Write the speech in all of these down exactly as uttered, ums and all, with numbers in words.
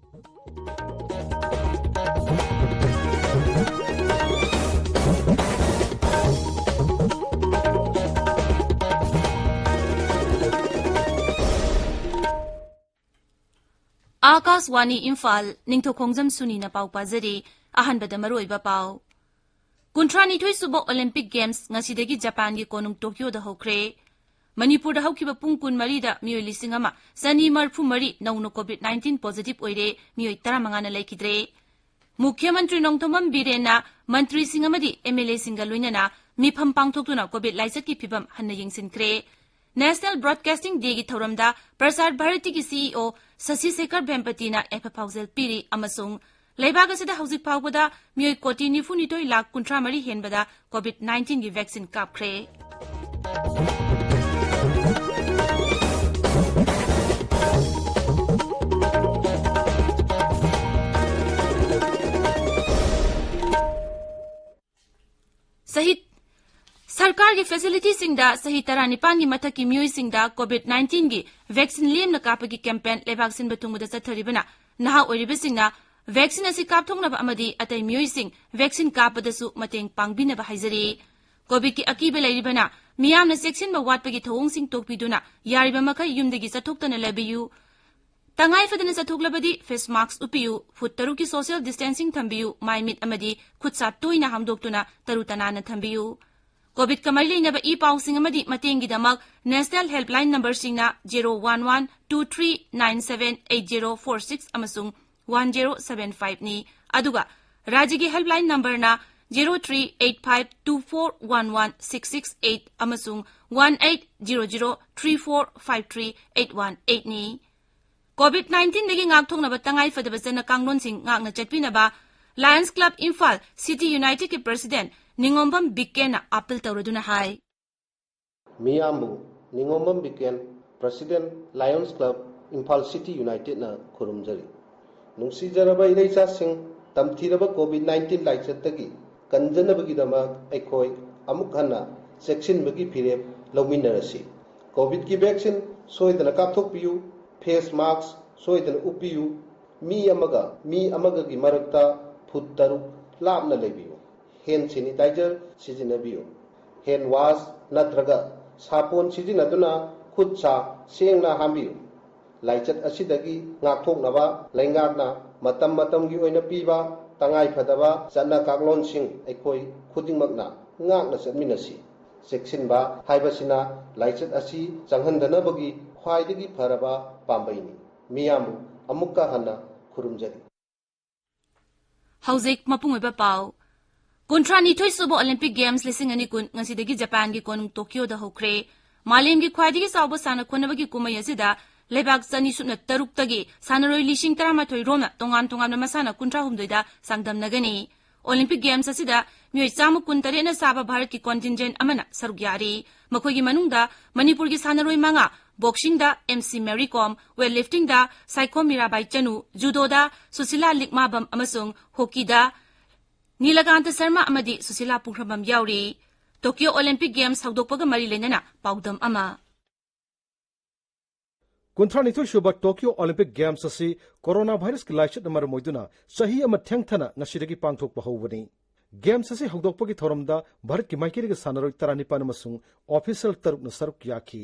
ꯑꯥꯀꯥꯁꯋꯥꯅꯤ ꯏꯝꯐꯥꯜ, ꯅꯤꯡꯊꯧꯈꯣꯡꯖꯝ ꯁꯨꯅꯤꯅ ꯄꯥꯎ ꯄꯥꯖꯔꯤ꯫ ꯑꯍꯥꯟꯕꯗ ꯃꯔꯨꯑꯣꯏꯕ ꯄꯥꯎ꯫ ꯀꯨꯟꯊ꯭ꯔꯥꯅꯤꯊꯣꯏ ꯁꯨꯕ ꯑꯣꯂꯤꯝꯄꯤꯛ ꯒꯦꯝꯁ ꯉꯁꯤꯗꯒꯤ ꯖꯄꯥꯟꯒꯤ ꯀꯣꯅꯨꯡ ꯇꯣꯀꯤꯌꯣꯗ ꯍꯧꯈ꯭ꯔꯦ꯫ ꯃꯅꯤꯄꯨꯔꯗ ꯍꯧꯈꯤꯕ ꯄꯨꯡ ꯀꯨꯟꯃꯔꯤꯗ ꯃꯤꯑꯣꯏ ꯂꯤꯁꯤꯡ ꯑꯃ ꯆꯅꯤ ꯃꯔꯤꯐꯨ ꯃꯔꯤ ꯅꯧꯅ COVID nineteen positive ꯑꯣꯏꯔꯦ, ꯃꯤꯑꯣꯏ ꯇꯔꯥꯃꯉꯥꯅ ꯂꯩꯈꯤꯗ꯭ꯔꯦ꯫ ꯃꯨꯈ꯭ꯌ ꯃꯟꯇ꯭ꯔꯤ ꯅꯣꯡꯊꯣꯝꯕꯝ ꯕꯤꯔꯦꯟꯅ ꯃꯟꯇ꯭ꯔꯤꯁꯤꯡ ꯑꯃꯗꯤ MLAꯁꯤꯡꯒ ꯂꯣꯏꯅꯅ ꯃꯤꯐꯝ ꯄꯥꯡꯊꯣꯛꯇꯨꯅ COVID ꯂꯥꯏꯆꯠꯀꯤ ꯐꯤꯕꯝ ꯍꯟꯅ ꯌꯦꯡꯁꯤꯟꯈ꯭ꯔꯦ꯫ National Broadcasting Dayꯒꯤ ꯊꯧꯔꯝꯗ ꯄ꯭ꯔꯁꯥꯔ ꯚꯥꯔꯇꯤꯒꯤ CEO ꯁꯁꯤ ꯁꯦꯈꯔ ꯚꯦꯝꯄꯇꯤꯅ ꯌꯥꯏꯐ ꯄꯥꯎꯖꯦꯜ ꯄꯤꯔꯤ ꯑꯃꯁꯨꯡ ꯂꯩꯕꯥꯛ ꯑꯁꯤꯗ ꯍꯧꯖꯤꯛ ꯐꯥꯎꯕꯗ ꯃꯤꯑꯣꯏ ꯀꯣꯇꯤ ꯅꯤꯐꯨꯅꯤꯊꯣꯏ ꯂꯥꯈ ꯀꯨꯟꯊ꯭ꯔꯥ ꯃꯔꯤ ꯍꯦꯟꯕꯗ COVID nineteenꯒꯤ vaccine ꯀꯥꯞꯈ꯭ꯔꯦ꯫ ꯆꯍꯤ, ꯁꯔꯀꯥꯔꯒꯤ facilityꯁꯤꯡꯗ ꯆꯍꯤ ꯇꯔꯥꯅꯤꯄꯥꯟꯒꯤ ꯃꯊꯛꯀꯤ ꯃꯤꯑꯣꯏꯁꯤꯡꯗ COVID nineteenꯒꯤ vaccine ꯂꯦꯝꯅ ꯀꯥꯞꯄꯒꯤ campaign ꯂꯩꯕꯥꯛ ꯁꯤꯟꯕ ꯊꯨꯡꯕꯗ ꯆꯠꯊꯔꯤꯕꯅ ꯅꯍꯥ ꯑꯣꯏꯔꯤꯕꯁꯤꯡꯅ vaccine ꯑꯁꯤ ꯀꯥꯞꯊꯣꯛꯅꯕ ꯑꯃꯗꯤ ꯑꯇꯩ ꯃꯤꯑꯣꯏꯁꯤꯡ vaccine ꯀꯥꯞꯄꯗꯁꯨ ꯃꯇꯦꯡ ꯄꯥꯡꯕꯤꯅꯕ ꯍꯥꯏꯖꯔꯤ꯫ COVIDꯀꯤ ꯑꯀꯤꯕ ꯂꯩꯔꯤꯕꯅ ꯃꯤꯌꯥꯝꯅ ꯆꯦꯛꯁꯤꯟꯕ ꯋꯥꯠꯄꯒꯤ ꯊꯧꯑꯣꯡꯁꯤꯡ ꯇꯣꯛꯄꯤꯗꯨꯅ ꯌꯥꯔꯤꯕ ꯃꯈꯩ ꯌꯨꯝꯗꯒꯤ ꯆꯠꯊꯣꯛꯇꯅ ꯂꯩꯕꯤꯌꯨ꯫ ꯇꯉꯥꯏ ꯐꯗꯅ ꯆꯠꯊꯣꯛꯂꯕꯗꯤ face mask ꯎꯞꯄꯤꯌꯨ, ꯐꯨꯠ ꯇꯔꯨꯛꯀꯤ social distancing ꯊꯝꯕꯤꯌꯨ, ꯃꯥꯏ ꯃꯤꯠ ꯑꯃꯗꯤ ꯈꯨꯠ ꯁꯥ ꯇꯣꯏꯅ ꯍꯥꯝꯗꯣꯛꯇꯨꯅ ꯇꯔꯨ ꯇꯅꯥꯟꯅ ꯊꯝꯕꯤꯌꯨ꯫ COVIDꯀ ꯃꯔꯤ ꯂꯩꯅꯕ ꯏ ꯄꯥꯎꯁꯤꯡ ꯑꯃꯗꯤ ꯃꯇꯦꯡꯒꯤꯗꯃꯛ National Helpline numberꯁꯤꯡꯅ zero one one two three nine seven eight zero four six ꯑꯃꯁꯨꯡ one zero seven fiveꯅꯤ꯫ ꯑꯗꯨꯒ ꯔꯥꯖ꯭ꯌꯒꯤ helpline numberꯅ zero three eight five two four one one six six eight ꯑꯃꯁꯨꯡ one eight zero zero three four five three eight one eightꯅꯤ꯫ COVID nineteenꯗꯒꯤ ꯉꯥꯛꯊꯣꯛꯅꯕ ꯇꯉꯥꯏ ꯐꯗꯕ ꯆꯠꯅ ꯀꯥꯡꯂꯣꯟꯁꯤꯡ ꯉꯥꯛꯅ ꯆꯠꯄꯤꯅꯕ Lions Club Imphal City Unitedꯀꯤ president ꯅꯤꯉꯣꯝꯕꯝ ꯕꯤꯀꯦꯟꯅ appeal ꯇꯧꯔꯗꯨꯅ ꯍꯥꯏ꯫ ꯃꯤꯌꯥꯝꯕꯨ ꯅꯤꯉꯣꯝꯕꯝ ꯕꯤꯀꯦꯟ, president, Lions Club Imphal City Unitedꯅ ꯈꯨꯔꯨꯝꯖꯔꯤ꯫ ꯅꯨꯡꯁꯤꯖꯔꯕ ꯏꯔꯩꯆꯥꯁꯤꯡ, ꯇꯝꯊꯤꯔꯕ COVID nineteen ꯂꯥꯏꯆꯠꯇꯒꯤ ꯀꯟꯖꯅꯕꯒꯤꯗꯃꯛ ꯑꯩꯈꯣꯏ ꯑꯃꯨꯛ ꯍꯟꯅ ꯆꯦꯛꯁꯤꯟꯕꯒꯤ ꯐꯤꯔꯦꯞ ꯂꯧꯃꯤꯟꯅꯔꯁꯤ꯫ COVIDꯀꯤ vaccine ꯁꯣꯏꯗꯅ ꯀꯥꯞꯊꯣꯛꯄꯤꯌꯨ, face mask ꯁꯣꯏꯗꯅ ꯎꯞꯄꯤꯌꯨ, ꯃꯤ ꯑꯃꯒ ꯃꯤ ꯑꯃꯒꯒꯤ ꯃꯔꯛꯇ ꯐꯨꯠ ꯇꯔꯨꯛ ꯂꯥꯞꯅ ꯂꯩꯕꯤꯌꯨ꯫ ꯍꯦꯟ ꯁꯦꯅꯤꯇꯥꯏꯖꯔ ꯁꯤꯖꯤꯟꯅꯕꯤꯌꯨ꯫ ꯍꯦꯟ ꯋꯥꯁ ꯅꯠꯇ꯭ꯔꯒ ꯁꯥꯄꯣꯟ ꯁꯤꯖꯤꯟꯅꯗꯨꯅ ꯈꯨꯠ ꯁꯥ ꯁꯦꯡꯅ ꯍꯥꯝꯕꯤꯌꯨ꯫ ꯂꯥꯏꯆꯠ ꯑꯁꯤꯗꯒꯤ ꯉꯥꯛꯊꯣꯛꯅꯕ ꯂꯩꯉꯥꯛꯅ ꯃꯇꯝ ꯃꯇꯝꯒꯤ ꯑꯣꯏꯅ ꯄꯤꯕ ꯇꯉꯥꯏꯐꯗꯕ ꯆꯠꯅ ꯀꯥꯡꯂꯣꯟꯁꯤꯡ ꯑꯩꯈꯣꯏ ꯈꯨꯗꯤꯡꯃꯛꯅ ꯉꯥꯛꯅ ꯆꯠꯃꯤꯟꯅꯁꯤ꯫ ꯆꯦꯛꯁꯤꯟꯕ ꯍꯥꯏꯕꯁꯤꯅ ꯂꯥꯏꯆꯠ ꯑꯁꯤ ꯆꯪꯍꯟꯗꯅꯕꯒꯤ ꯈ꯭ꯋꯥꯏꯗꯒꯤ ꯐꯔꯕ ꯄꯥꯝꯕꯩꯅꯤ꯫ ꯃꯤꯌꯥꯝꯕꯨ ꯑꯃꯨꯛꯀ ꯍꯟꯅ ꯈꯨꯔꯨꯝꯖꯔꯤ꯫ ꯍꯧꯖꯤꯛ ꯃꯄꯨꯡ ꯑꯣꯏꯕ ꯄꯥꯎ꯫ ꯀꯨꯟꯊ꯭ꯔꯥ ꯅꯤꯊꯣꯏ ꯁꯨꯕ ꯑꯣꯂꯤꯝꯄꯤꯛ ꯒꯦꯝꯁ ꯂꯤꯁꯤꯡ ꯑꯅꯤ ꯀꯨꯟ ꯉꯁꯤꯗꯒꯤ ꯖꯄꯥꯟꯒꯤ ꯀꯣꯅꯨꯡ ꯇꯣꯀꯤꯌꯣꯗ ꯍꯧꯈ꯭ꯔꯦ꯫ ꯃꯥꯂꯦꯝꯒꯤ ꯈ꯭ꯋꯥꯏꯗꯒꯤ ꯆꯥꯎꯕ ꯁꯥꯟꯅ ꯈꯣꯠꯅꯕꯒꯤ ꯀꯨꯝꯍꯩ ꯑꯁꯤꯗ ꯂꯩꯕꯥꯛ ꯆꯅꯤ ꯁꯨꯞꯅ ꯇꯔꯨꯛꯇꯒꯤ ꯁꯥꯟꯅꯔꯣꯏ ꯂꯤꯁꯤꯡ ꯇꯔꯥꯃꯥꯊꯣꯏ ꯔꯣꯝꯅ ꯇꯣꯉꯥꯟ ꯇꯣꯉꯥꯟꯕ ꯃꯁꯥꯟꯅ ꯀꯨꯟꯊ꯭ꯔꯥ ꯍꯨꯝꯗꯣꯏꯗ ꯆꯥꯡꯗꯝꯅꯒꯅꯤ꯫ ꯑꯣꯂꯤꯝꯄꯤꯛ ꯒꯦꯝꯁ ꯑꯁꯤꯗ ꯃꯤꯑꯣꯏ ꯆꯥꯝꯃ ꯀꯨꯟ ꯇꯔꯦꯠꯅ ꯁꯥꯕ ꯚꯥꯔꯠꯀꯤ ꯀꯣꯟꯇꯤꯟꯖꯦꯟ ꯑꯃꯅ ꯁꯔꯨꯛ ꯌꯥꯔꯤ꯫ ꯃꯈꯣꯏꯒꯤ ꯃꯅꯨꯡꯗ ꯃꯅꯤꯄꯨꯔꯒꯤ ꯁꯥꯟꯅꯔꯣꯏ ꯃꯉꯥ, ꯕꯣꯛꯁꯤꯡꯗ ꯑꯦꯝ ꯁꯤ ꯃꯦꯔꯤ ꯀꯣꯝ, ꯋꯦꯠ ꯂꯤꯐꯇꯤꯡꯗ ꯁꯥꯏꯈꯣꯝ ꯃꯤꯔꯥꯕꯥꯏ ꯆꯅꯨ, ꯖꯨꯗꯣꯗ ꯁꯨꯁꯤꯂꯥ ꯂꯤꯛꯃꯥꯕꯝ ꯑꯃꯁꯨꯡ ꯍꯣꯀꯤꯗ ꯅꯤꯂꯀꯥꯟꯇ ꯁꯔꯃ ꯑꯃꯗꯤ ꯁꯨꯁꯤꯂꯥ ꯄꯨꯈ꯭ꯔꯝꯕꯝ ꯌꯥꯎꯔꯤ꯫ ꯇꯣꯀꯤꯌꯣ ꯑꯣꯂꯤꯝꯄꯤꯛ ꯒꯦꯝꯁ ꯍꯧꯗꯣꯛꯄꯒ ꯃꯔꯤ ꯂꯩꯅꯅ ꯄꯥꯎꯗꯝ ꯑꯃ꯫ ꯀꯨꯟꯊ꯭ꯔꯥ ꯅꯤꯊꯣꯏ ꯁꯨꯕ ꯇꯣꯀꯤꯌꯣ ꯑꯣꯂꯤꯝꯄꯤꯛ ꯒꯦꯝꯁ ꯑꯁꯤ ꯀꯣꯔꯣꯅꯥ ꯚꯥꯏꯔꯁꯀꯤ ꯂꯥꯏꯆꯠꯅ ꯃꯔꯝ ꯑꯣꯏꯗꯨꯅ ꯆꯍꯤ ꯑꯃ ꯊꯦꯡꯊꯅ ꯉꯁꯤꯗꯒꯤ ꯄꯥꯡꯊꯣꯛꯄ ꯍꯧꯕꯅꯤ꯫ ꯒꯦꯝꯁ ꯑꯁꯤ ꯍꯧꯗꯣꯛꯄꯒꯤ ꯊꯧꯔꯝꯗ ꯚꯥꯔꯠꯀꯤ ꯃꯥꯏꯀꯩꯗꯒꯤ ꯁꯥꯟꯅꯔꯣꯏ ꯇꯔꯥꯅꯤꯄꯥꯟ ꯑꯃꯁꯨꯡ ꯑꯣꯐꯤꯁꯤꯌꯦꯜ ꯇꯔꯨꯛꯅ ꯁꯔꯨꯛ ꯌꯥꯈꯤ꯫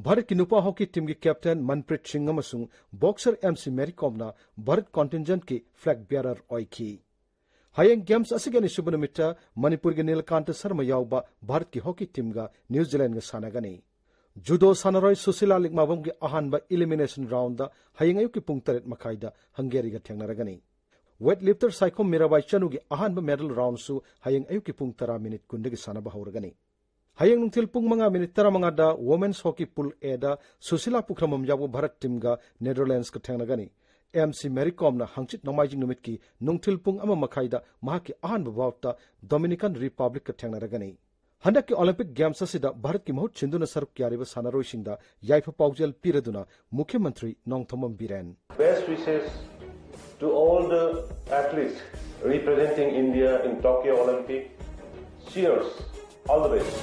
ꯚꯥꯔꯠꯀꯤ ꯅꯨꯄꯥ ꯍꯣꯀꯤ ꯇꯤꯝꯒꯤ ꯀꯦꯞꯇꯦꯟ ꯃꯟꯄ꯭ꯔꯤꯠ ꯁꯤꯡ ꯑꯃꯁꯨꯡ ꯕꯣꯛꯁꯔ ꯑꯦꯝ ꯁꯤ ꯃꯦꯔꯤ ꯀꯣꯝꯅ ꯚꯥꯔꯠ ꯀꯣꯟꯇꯤꯟꯖꯦꯟꯠꯀꯤ ꯐ꯭ꯂꯦꯒ ꯕꯤꯌꯔꯔ ꯑꯣꯏꯈꯤ꯫ ꯍꯌꯦꯡ ꯒꯦꯝꯁ ꯑꯁꯤꯒꯤ ꯑꯅꯤꯁꯨꯕ ꯅꯨꯃꯤꯠꯇ ꯃꯅꯤꯄꯨꯔꯒꯤ ꯅꯤꯂꯀꯥꯟꯇ ꯁꯔꯃ ꯌꯥꯎꯕ ꯚꯥꯔꯠꯀꯤ ꯍꯣꯀꯤ ꯇꯤꯝꯒ ꯅ꯭ꯌꯨ ꯖꯤꯂꯦꯟꯗꯒ ꯁꯥꯟꯅꯒꯅꯤ꯫ ꯖꯨꯗꯣ ꯁꯥꯟꯅꯔꯣꯏ ꯁꯨꯁꯤꯂꯥ ꯂꯤꯛꯃꯥꯕꯝꯒꯤ ꯑꯍꯥꯟꯕ ꯏꯂꯤꯃꯤꯅꯦꯁꯟ ꯔꯥꯎꯟꯗ ꯍꯌꯦꯡ ꯑꯌꯨꯛꯀꯤ ꯄꯨꯡ ꯇꯔꯦꯠ ꯃꯈꯥꯏꯗ ꯍꯪꯒꯦꯔꯤꯒ ꯊꯦꯡꯅꯔꯒꯅꯤ꯫ ꯋꯦꯠ ꯂꯤꯐꯇꯔ ꯁꯥꯏꯈꯣꯝ ꯃꯤꯔꯥꯕꯥꯏ ꯆꯅꯨꯒꯤ ꯑꯍꯥꯟꯕ ꯃꯦꯗꯜ ꯔꯥꯎꯟꯁꯨ ꯍꯌꯦꯡ ꯑꯌꯨꯛꯀꯤ ꯄꯨꯡ ꯇꯔꯥ ꯃꯤꯅꯤꯠ ꯀꯨꯟꯗꯒꯤ ꯁꯥꯟꯅꯕ ꯍꯧꯔꯒꯅꯤ꯫ ꯍꯌꯦꯡ ꯅꯨꯡꯊꯤꯜ ꯄꯨꯡ ꯃꯉꯥ ꯃꯤꯅꯤꯠ ꯇꯔꯥꯃꯉꯥꯗ ꯋꯣꯃꯦꯟꯁ ꯍꯣꯀꯤ ꯄꯨꯜ ꯑꯦꯗ ꯁꯨꯁꯤꯂꯥ ꯄꯨꯈ꯭ꯔꯝꯕꯝ ꯌꯥꯎꯕ ꯚꯥꯔꯠ ꯇꯤꯝꯒ ꯅꯦꯗꯔꯂꯦꯟꯗꯁꯀ ꯊꯦꯡꯅꯒꯅꯤ꯫ ꯑꯦꯝ ꯁꯤ ꯃꯦꯔꯤ ꯀꯣꯝꯅ ꯍꯪꯆꯤꯠ ꯅꯣꯡꯃꯥꯏꯖꯤꯡ ꯅꯨꯃꯤꯠꯀꯤ ꯅꯨꯡꯊꯤꯜ ꯄꯨꯡ ꯑꯃ ꯃꯈꯥꯏꯗ ꯃꯍꯥꯛꯀꯤ ꯑꯍꯥꯟꯕ ꯕꯥꯎꯠꯇ ꯗꯣꯃꯤꯅꯤꯀꯟ ꯔꯤꯄꯕ꯭ꯂꯤꯛꯀ ꯊꯦꯡꯅꯔꯒꯅꯤ꯫ ꯍꯟꯗꯛꯀꯤ ꯑꯣꯂꯤꯝꯄꯤꯛ ꯒꯦꯝꯁ ꯑꯁꯤꯗ ꯚꯥꯔꯠꯀꯤ ꯃꯍꯨꯠ ꯁꯤꯟꯗꯨꯅ ꯁꯔꯨꯛ ꯌꯥꯔꯤꯕ ꯁꯥꯟꯅꯔꯣꯏꯁꯤꯡꯗ ꯌꯥꯏꯐ ꯄꯥꯎꯖꯦꯜ ꯄꯤꯔꯗꯨꯅ ꯃꯨꯈ꯭ꯌ ꯃꯟꯇ꯭ꯔꯤ Nongthombam Biren. Best wishes to all the athletes representing India in Tokyo Olympic. Cheers. All the best.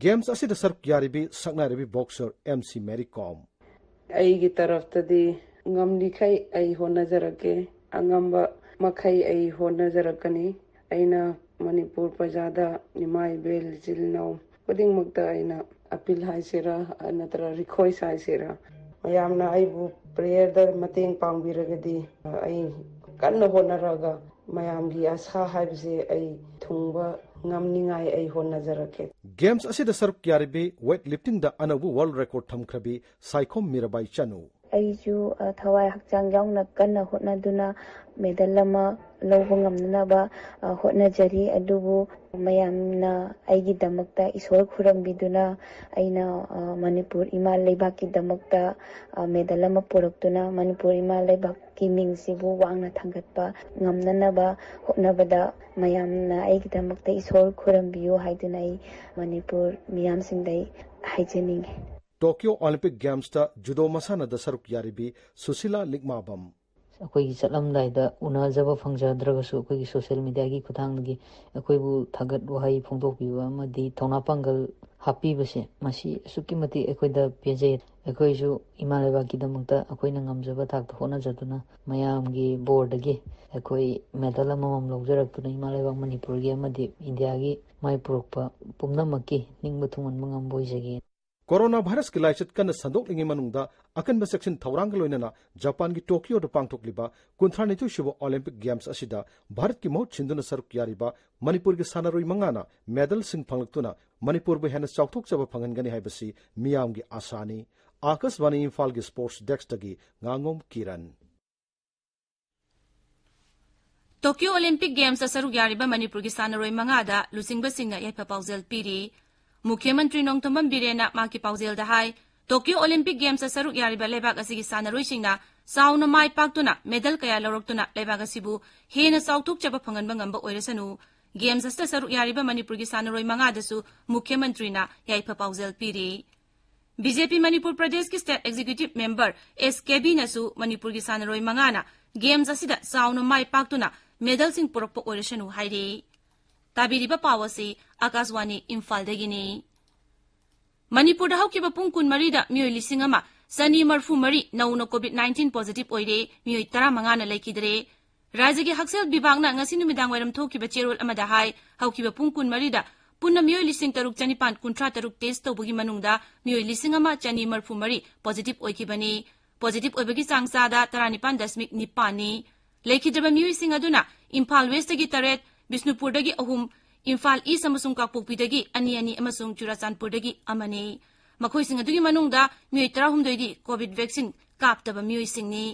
Games ꯑꯁꯤꯗ ꯁꯔꯨꯛ ꯌꯥꯔꯤꯕꯤ ꯁꯛꯅꯥꯏꯔꯕꯤ ꯕꯣꯛꯁꯔ ꯑꯦꯝ ꯁꯤ ꯃꯦꯔꯤ ꯀꯣꯝ꯫ ꯑꯩꯒꯤ ꯇꯔꯐꯇꯗꯤ ꯉꯝꯂꯤꯈꯩ ꯑꯩ ꯍꯣꯠꯅꯖꯔꯛꯀꯦ꯫ ꯑꯉꯝꯕ ꯃꯈꯩ ꯑꯩ ꯍꯣꯠꯅꯖꯔꯛꯀꯅꯤ꯫ ꯑꯩꯅ ꯃꯅꯤꯄꯨꯔ ꯄ꯭ꯔꯖꯥꯗ, ꯏꯃꯥ ꯏꯕꯦꯜ ꯏꯆꯤꯜ ꯏꯅꯥꯎ ꯈꯨꯗꯤꯡꯃꯛꯇ ꯑꯩꯅ ꯑꯄꯤꯜ ꯍꯥꯏꯁꯤꯔꯥ, ꯅꯠꯇ꯭ꯔꯒ ꯔꯤꯀ꯭ꯋꯦꯁ ꯍꯥꯏꯁꯤꯔꯥ, ꯃꯌꯥꯝꯅ ꯑꯩꯕꯨ ꯄ꯭ꯔꯦꯌꯔꯗ ꯃꯇꯦꯡ ꯄꯥꯡꯕꯤꯔꯒꯗꯤ ꯑꯩ ꯀꯟꯅ ꯍꯣꯠꯅꯔꯒ ꯃꯌꯥꯝꯒꯤ ꯑꯁꯥ ꯍꯥꯏꯕꯁꯦ ꯑꯩ ꯊꯨꯡꯕ ꯉꯝꯅꯤꯡꯉꯥꯏ ꯑꯩ ꯍꯣꯠꯅꯖꯔꯛꯀꯦ꯫ ꯒꯦꯝꯁ ꯑꯁꯤꯗ ꯁꯔꯨꯛ ꯌꯥꯔꯤꯕꯤ ꯋꯦꯠ ꯂꯤꯐꯇꯤꯡꯗ ꯑꯅꯧꯕ ꯋꯥꯔꯜꯗ ꯔꯦꯀꯣꯔꯗ ꯊꯝꯈ꯭ꯔꯕꯤ ꯁꯥꯏꯈꯣꯝ ꯃꯤꯔꯥꯕꯥꯏ ꯆꯅꯨ꯫ ꯑꯩꯁꯨ ꯊꯋꯥꯏ ꯍꯛꯆꯥꯡ ꯌꯥꯎꯅ ꯀꯟꯅ ꯍꯣꯠꯅꯗꯨꯅ ꯃꯦꯗꯜ ꯑꯃ ꯂꯧꯕ ꯉꯝꯅꯅꯕ ꯍꯣꯠꯅꯖꯔꯤ꯫ ꯑꯗꯨꯕꯨ ꯃꯌꯥꯝꯅ ꯑꯩꯒꯤꯗꯃꯛꯇ ꯏꯁꯣꯔ ꯈꯨꯔꯨꯝꯕꯤꯗꯨꯅ ꯑꯩꯅ ꯃꯅꯤꯄꯨꯔ ꯏꯃꯥ ꯂꯩꯕꯥꯛꯀꯤꯗꯃꯛꯇ ꯃꯦꯗꯜ ꯑꯃ ꯄꯨꯔꯛꯇꯨꯅ ꯃꯅꯤꯄꯨꯔ ꯏꯃꯥ ꯂꯩꯕꯥꯛꯀꯤ ꯃꯤꯡꯁꯤꯕꯨ ꯋꯥꯡꯅ ꯊꯥꯡꯒꯠꯄ ꯉꯝꯅꯅꯕ ꯍꯣꯠꯅꯕꯗ ꯃꯌꯥꯝꯅ ꯑꯩꯒꯤꯗꯃꯛꯇ ꯏꯁꯣꯔ ꯈꯨꯔꯨꯝꯕꯤꯌꯨ ꯍꯥꯏꯗꯨꯅ ꯑꯩ ꯃꯅꯤꯄꯨꯔ ꯃꯤꯌꯥꯝꯁꯤꯡꯗ ꯑꯩ ꯍꯥꯏꯖꯅꯤꯡꯉꯤ꯫ ꯇꯣꯀꯤꯌꯣ ꯑꯣꯂꯤꯝꯄꯤꯛ ꯒꯦꯝꯁꯇ ꯖꯨꯗꯣ ꯃꯁꯥꯟꯅꯗ ꯁꯔꯨꯛ ꯌꯥꯔꯤꯕꯤ ꯁꯨꯁꯤꯂꯥ ꯂꯤꯛꯃꯥꯕꯝ꯫ ꯑꯩꯈꯣꯏꯒꯤ ꯆꯠꯂꯝꯗꯥꯏꯗ ꯎꯅꯖꯕ ꯐꯪꯖꯗ꯭ꯔꯒꯁꯨ ꯑꯩꯈꯣꯏꯒꯤ ꯁꯣꯁꯤꯌꯦꯜ ꯃꯦꯗꯤꯌꯥꯒꯤ ꯈꯨꯠꯊꯥꯡꯗꯒꯤ ꯑꯩꯈꯣꯏꯕꯨ ꯊꯥꯒꯠ ꯋꯥꯍꯩ ꯐꯣꯡꯗꯣꯛꯄꯤꯕ ꯑꯃꯗꯤ ꯊꯧꯅꯥ ꯄꯥꯡꯒꯜ ꯍꯥꯞꯄꯤꯕꯁꯦ ꯃꯁꯤ ꯑꯁꯨꯛꯀꯤ ꯃꯇꯤꯛ ꯑꯩꯈꯣꯏꯗ ꯄꯦꯟꯖꯩ꯫ ꯑꯩꯈꯣꯏꯁꯨ ꯏꯃꯥ ꯂꯩꯕꯥꯛꯀꯤꯗꯃꯛꯇ ꯑꯩꯈꯣꯏꯅ ꯉꯝꯖꯕ ꯊꯥꯛꯇ ꯍꯣꯠꯅꯖꯗꯨꯅ ꯃꯌꯥꯝꯒꯤ ꯕꯣꯔꯗꯒꯤ ꯑꯩꯈꯣꯏ ꯃꯦꯗꯜ ꯑꯃꯃꯝ ꯂꯧꯖꯔꯛꯇꯨꯅ ꯏꯃꯥ ꯂꯩꯕꯥꯛ ꯃꯅꯤꯄꯨꯔꯒꯤ ꯑꯃꯗꯤ ꯏꯟꯗꯤꯌꯥꯒꯤ ꯃꯥꯏ ꯄꯨꯔꯛꯄ ꯄꯨꯝꯅꯃꯛꯀꯤ ꯅꯤꯡꯕ ꯊꯨꯡꯍꯟꯕ ꯉꯝꯕ ꯑꯣꯏꯖꯒꯦ꯫ ꯀꯣꯔꯣꯅꯥ ꯚꯥꯏꯔꯁꯀꯤ ꯂꯥꯏꯆꯠ ꯀꯟꯅ ꯁꯟꯗꯣꯛꯂꯤꯉꯩ ꯃꯅꯨꯡꯗ ꯑꯀꯟꯕ ꯆꯦꯛꯁꯤꯟ ꯊꯧꯔꯥꯡꯒ ꯂꯣꯏꯅꯅ ꯖꯄꯥꯟꯒꯤ ꯇꯣꯀꯤꯌꯣꯗ ꯄꯥꯡꯊꯣꯛꯂꯤꯕ ꯀꯨꯟꯊ꯭ꯔꯥꯅꯤꯊꯣꯏ ꯁꯨꯕ ꯑꯣꯂꯤꯝꯄꯤꯛ ꯒꯦꯝꯁ ꯑꯁꯤꯗ ꯚꯥꯔꯠꯀꯤ ꯃꯍꯨꯠ ꯁꯤꯟꯗꯨꯅ ꯁꯔꯨꯛ ꯌꯥꯔꯤꯕ ꯃꯅꯤꯄꯨꯔꯒꯤ ꯁꯥꯟꯅꯔꯣꯏ ꯃꯉꯥꯅ ꯃꯦꯗꯜꯁꯤꯡ ꯐꯪꯂꯛꯇꯨꯅ ꯃꯅꯤꯄꯨꯔꯕꯨ ꯍꯦꯟꯅ ꯆꯥꯎꯊꯣꯛꯆꯕ ꯐꯪꯍꯟꯒꯅꯤ ꯍꯥꯏꯕꯁꯤ ꯃꯤꯌꯥꯝꯒꯤ ꯑꯥꯁꯥꯅꯤ꯫ ꯑꯥꯀꯥꯁꯕꯥꯅꯤ ꯏꯝꯐꯥꯜꯒꯤ ꯁ꯭ꯄꯣꯔꯠꯁ ꯗꯦꯁ꯭ꯛꯇꯒꯤ ꯉꯥꯉꯣꯝ ꯀꯤꯔꯟ꯫ ꯇꯣꯀꯤꯌꯣ ꯑꯣꯂꯤꯝꯄꯤꯛ ꯒꯦꯝꯁꯇ ꯁꯔꯨꯛ ꯌꯥꯔꯤꯕ ꯃꯅꯤꯄꯨꯔꯒꯤ ꯁꯥꯟꯅꯔꯣꯏ ꯃꯉꯥꯗ ꯂꯨꯆꯤꯡꯕꯁꯤꯡꯅ ꯌꯥꯏꯐ ꯄꯥꯎꯖꯦꯜ ꯄꯤꯔꯤ꯫ ꯃꯨꯈ꯭ꯌ ꯃꯟꯇ꯭ꯔꯤ ꯅꯣꯡꯊꯣꯝꯕꯝ ꯕꯤꯔꯦꯟꯅ ꯃꯍꯥꯛꯀꯤ ꯄꯥꯎꯖꯦꯜꯗ ꯍꯥꯏ, ꯇꯣꯀꯤꯌꯣ ꯑꯣꯂꯤꯝꯄꯤꯛ ꯒꯦꯝꯁꯇ ꯁꯔꯨꯛ ꯌꯥꯔꯤꯕ ꯂꯩꯕꯥꯛ ꯑꯁꯤꯒꯤ ꯁꯥꯟꯅꯔꯣꯏꯁꯤꯡꯅ ꯆꯥꯎꯅ ꯃꯥꯏ ꯄꯥꯛꯇꯨꯅ ꯃꯦꯗꯜ ꯀꯌꯥ ꯂꯧꯔꯛꯇꯨꯅ ꯂꯩꯕꯥꯛ ꯑꯁꯤꯕꯨ ꯍꯦꯟꯅ ꯆꯥꯎꯊꯣꯛꯆꯕ ꯐꯪꯍꯟꯕ ꯉꯝꯕ ꯑꯣꯏꯔꯁꯅꯨ꯫ ꯒꯦꯝꯁ ꯑꯁꯤꯗ ꯁꯔꯨꯛ ꯌꯥꯔꯤꯕ ꯃꯅꯤꯄꯨꯔꯒꯤ ꯁꯥꯟꯅꯔꯣꯏ ꯃꯉꯥꯗꯁꯨ ꯃꯨꯈ꯭ꯌ ꯃꯟꯇ꯭ꯔꯤꯅ ꯌꯥꯏꯐ ꯄꯥꯎꯖꯦꯜ ꯄꯤꯔꯤ꯫ ꯕꯤ ꯖꯦ ꯄꯤ ꯃꯅꯤꯄꯨꯔ ꯄ꯭ꯔꯗꯦꯁꯀꯤ ꯁ꯭ꯇꯦꯠ ꯑꯦꯛꯖꯤꯀ꯭ꯌꯨꯇꯤꯚ ꯃꯦꯝꯕꯔ ꯑꯦꯁ ꯀꯦꯕꯤꯅꯁꯨ ꯃꯅꯤꯄꯨꯔꯒꯤ ꯁꯥꯟꯅꯔꯣꯏ ꯃꯉꯥꯅ ꯒꯦꯝꯁ ꯑꯁꯤꯗ ꯆꯥꯎꯅ ꯃꯥꯏ ꯄꯥꯛꯇꯨꯅ ꯃꯦꯗꯜꯁꯤꯡ ꯄꯨꯔꯛꯄ ꯑꯣꯏꯔꯁꯅꯨ ꯍꯥꯏꯔꯤ꯫ ꯇꯥꯕꯤꯔꯤꯕ ꯄꯥꯎ ꯑꯁꯤ ꯑꯥꯀꯥꯁꯕꯥꯅꯤ ꯏꯝꯐꯥꯜꯗꯒꯤꯅꯤ꯫ ꯃꯅꯤꯄꯨꯔꯗ ꯍꯧꯈꯤꯕ ꯄꯨꯡ ꯀꯨꯟꯃꯔꯤꯗ ꯃꯤꯑꯣꯏ ꯂꯤꯁꯤꯡ ꯑꯃ ꯆꯅꯤ ꯃꯔꯐꯨ ꯃꯔꯤ ꯅꯧꯅ COVID nineteen positive ꯑꯣꯏꯔꯦ, ꯃꯤꯑꯣꯏ ꯇꯔꯥꯃꯉꯥꯅ ꯂꯩꯈꯤꯗ꯭ꯔꯦ꯫ ꯔꯥꯖ꯭ꯌꯒꯤ ꯍꯛꯁꯦꯜ ꯕꯤꯚꯥꯒꯅ ꯉꯁꯤ ꯅꯨꯃꯤꯗꯥꯡ ꯋꯥꯏꯔꯝ ꯊꯣꯛꯈꯤꯕ ꯆꯦꯔꯣꯜ ꯑꯃꯗ ꯍꯥꯏ, ꯍꯧꯈꯤꯕ ꯄꯨꯡ ꯀꯨꯟꯃꯔꯤꯗ ꯄꯨꯟꯅ ꯃꯤꯑꯣꯏ ꯂꯤꯁꯤꯡ ꯇꯔꯨꯛ ꯆꯅꯤꯄꯥꯟ ꯀꯨꯟꯊ꯭ꯔꯥ ꯇꯔꯨꯛ test ꯇꯧꯕꯒꯤ ꯃꯅꯨꯡꯗ ꯃꯤꯑꯣꯏ ꯂꯤꯁꯤꯡ ꯑꯃ ꯆꯅꯤ ꯃꯔꯐꯨ ꯃꯔꯤ positive ꯑꯣꯏꯈꯤꯕꯅꯤ꯫ Positive ꯑꯣꯏꯕꯒꯤ ꯆꯥꯡ ꯆꯥꯗ ꯇꯔꯥꯅꯤꯄꯥꯟ ꯗꯁꯃꯤꯛ ꯅꯤꯄꯥꯟꯅꯤ꯫ ꯂꯩꯈꯤꯗ꯭ꯔꯕ ꯃꯤꯑꯣꯏꯁꯤꯡ ꯑꯗꯨꯅ ꯏꯝꯐꯥꯜ West ꯇꯒꯤ ꯇꯔꯦꯠ, ꯕꯤꯁꯅꯨꯄꯨꯔꯗꯒꯤ ꯑꯍꯨꯝ, ꯏꯝꯐꯥꯜ East ꯑꯃꯁꯨꯡ ꯀꯥꯡꯄꯣꯛꯄꯤꯗꯒꯤ ꯑꯅꯤ ꯑꯅꯤ ꯑꯃꯁꯨꯡ ꯆꯨꯔꯥꯆꯥꯟꯄꯨꯔꯗꯒꯤ ꯑꯃꯅꯤ꯫ ꯃꯈꯣꯏꯁꯤꯡ ꯑꯗꯨꯒꯤ ꯃꯅꯨꯡꯗ ꯃꯤꯑꯣꯏ ꯇꯔꯥꯍꯨꯝꯗꯣꯏꯗꯤ COVID vaccine ꯀꯥꯞꯇꯕ ꯃꯤꯑꯣꯏꯁꯤꯡꯅꯤ꯫